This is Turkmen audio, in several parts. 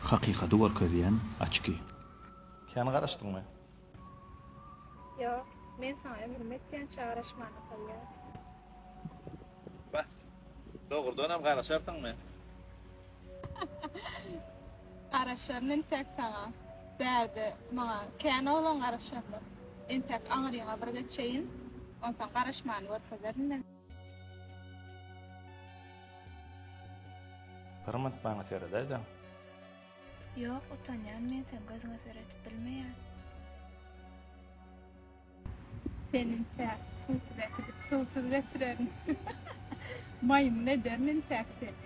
Hakykaty görkezýän açki. Kän garaşdyňmy? Ýok, men saňa ömrüm ýetýänçä garaşmana taýýar. Bah, dogrudanam garaşarsyňmy? Garaşaryn entek saňa. Bärde maňa kän oglan garaşandyr. Entek aňryňa bir geçeýin, onsoň garaşmany görkezerin men. Bir munt maňa seredäýdä. Ýok, utanýan men seň gözüňe seredip bilmeýän. Seni entäk suwsuz äkidip, suwsuz getirerin. Maýmyn ederin entäk seni.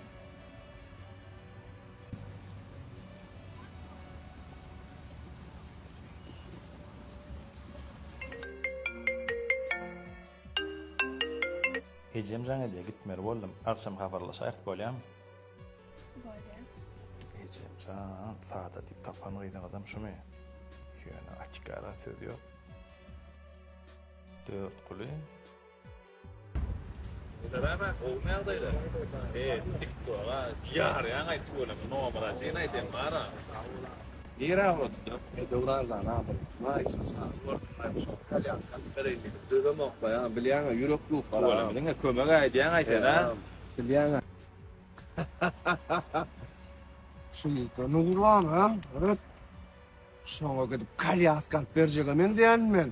Ejem jaň edýär, gitmeli boldum. Agşam habarlaşarys, bolýamy? Bolýa. Ejem jan, sada diýip tapan gyzyňyzam şumy? Ýöne açyk-ara söz ýok. Dörtguly. Salam, gowumy ýagdaýlar? E, TikTok-a ýarýaň-aý tüweleme, nomer açyn-aý sen bar-a. Nirä ugratdyň? E, Döwran jan, a bir maýyşly çaga gördüm-aý, şoňa kolýaska alyp bereýin diýdim. Dözemok-la, ýa, bilýäň-ä, ýürek ýuka-la. Tüweleme, diňe kömek-ä edýäň-aý sen-ä. Bilýäň-ä. Şeýtan oglan, ha? Evet. Şoňa gidip kolýaska alyp berjege meňzeýän men.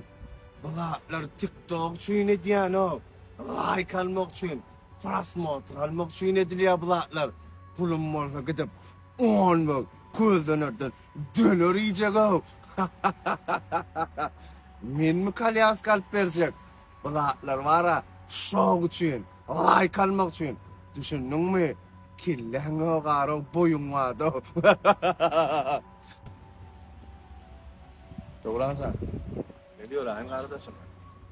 Bu zatlar TikTok üçin edýänok. Laýk almak üçin, prosmotr almak üçin edilýär bu zatlar. Pulum bolsa gidip on bög köz dönerden döner iýjek-ow. Menmi kolýaska alyp berjek? Bu zatlar bar-a şok üçin, laýk almak üçin. Düşündiňmi? Kelläň ýok arow, boýuň barda. Döwran jan, men ýöräýin gardaşym.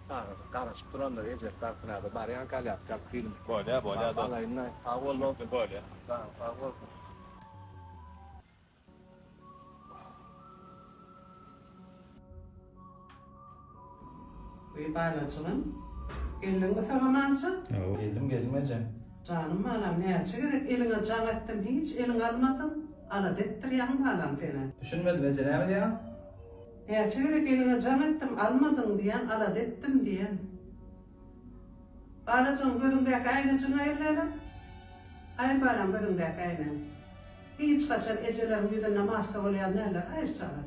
Çagajyk garaşyp durandyr, ejesi tarpynada barýan kolýaska alyp gelin. Bolýa, bolýa dost. Alaýyn-aý, sag bol dostum. Bolýa. Janyň sag bolsun. Wiý balajygym, geldiňmi sag-amança? Hawa, geldim, geldim eje. Janym balam, näçe gezek eliňe jaň etdim, hiç eliňe almadyň. Alada etdirýäň balam sen-ä. Düşünmedim eje, näme diýýäň? Näçe gezek eliňe jaň etdim, almadyň diýýän, alada etdim diýýän. Balajygym, gözüňdäki äýnejigňi aýyr läle. Aýyr balam gözüňdäki äýnegi. Hiç haçan ejeleriň ýüzünde maska bolýan däldir, aýyr çaga.